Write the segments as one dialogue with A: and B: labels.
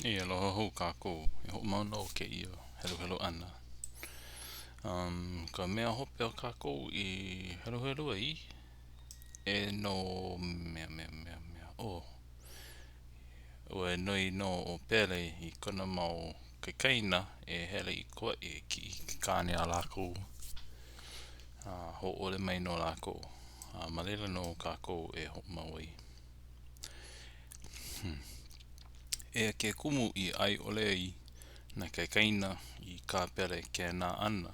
A: E aloha hou kākou. E hoʻomau nō kēia heluhelu ʻana. Um, ka mea hope o kākou i heluhelu ai, e no mea, mea, mea, mea, oh, ua noi nō ʻo Pele i kona mau kaikaina e hele i Kauaʻi e kiʻi i ke kāne a lākou. A hōʻole mai nō lākou. A ma laila nō kākou e hoʻomau ai. Hmm. Eia ke kumu i ʻae ʻole ai nā kaikaina i kā Pele kēnā ʻana,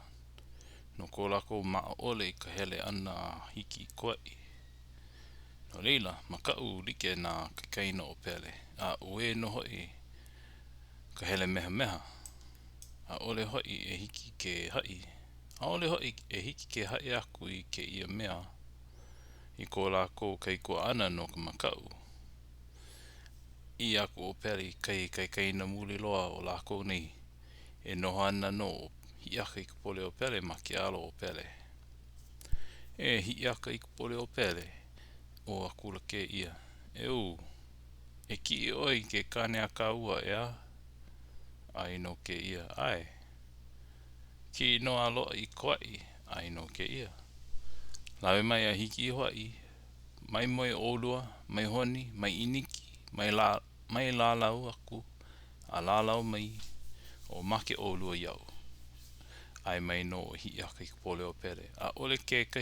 A: no ko lākou maʻa ʻole i ka hele ʻana a hiki i Kauaʻi. No laila, makaʻu like nā kaikaina o Pele, a uē nō hoʻi ka hele mehameha. ʻAʻole hoʻi e hiki ke haʻi, ʻaʻole hoʻi e hiki ke haʻi aku i kēia mea i ko lākou kaikuaʻana no ka makaʻu. ʻĪ aku ʻo Pele i kahi kaikaina muli loa o lākou nei, E noho ana nō ʻo Hiʻiakaikapoliopele ma ke alo o Pele. E Hiʻiakaikapoliopele, ʻō akula kēia, Eū, e kiʻi ʻoe i ke kāne a kāua, ʻeā? ʻAe nō kēia, ʻAe. Kiʻi nō a loaʻa i Kauaʻi, ʻae nō kēia. Lawe mai a hiki i Hawaiʻi, Mai moe ʻolua, mai honi, mai ʻīniki, mai lā, mai lālau aku a lālau mai, o make ʻolua iaʻu. ʻAe mai nō ʻo Hiʻiakaikapoliopele, ʻAʻole kekahi.